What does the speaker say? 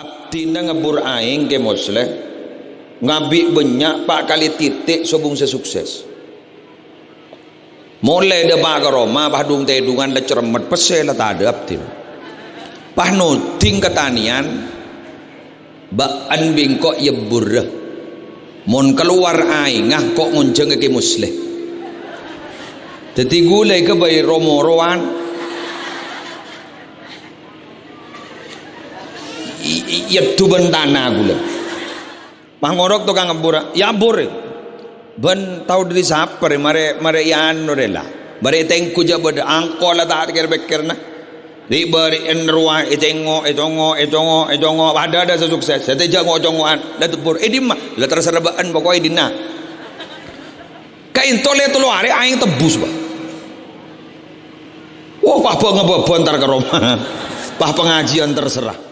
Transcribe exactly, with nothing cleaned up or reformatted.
Abdhina ngabbhur aèng, Kè Mosleh, ngabi' bânnya' pa' kalè tètè' sobung sè sukses. Molè dâpa' ka roma, pas dhung-tèdhungan la cerremmet, pèssè la tadâ' abdhina. Pas noding ka tanèyan, bâ'na bi' engko' èabbhurrâ. Mon kalowar aèngnga, ko' ngonjhâng ka Kè Mosleh. Dhâddhi ghulâ èghâbây ro-morowan. I-, i-, èaddhu bân tana ghulâ. Pas ngorok tokang abbhurrâ, "Yâ, abbhur, è. Bân tao dhâri sapa, rè? Marè, marè èanu, rè, la. Marè ètengghu jhâ' bâdâ angko la ta' kèr-pèkkèrna." Ri'-bâri'en rowa ècongo', ècongo', ècongo', ècongo', padâ adâ' sè sukses. Satèya jhâ' ngo'-congo'an. La, abbhur, è dimma? La, terserah bâ'na, pokokna è dinna'. Kaènto lè tello arè aèng tebbus, Pak. Wah, pas bâ-ngabâbâ entar ka roma. Pas pangajiyân terserah.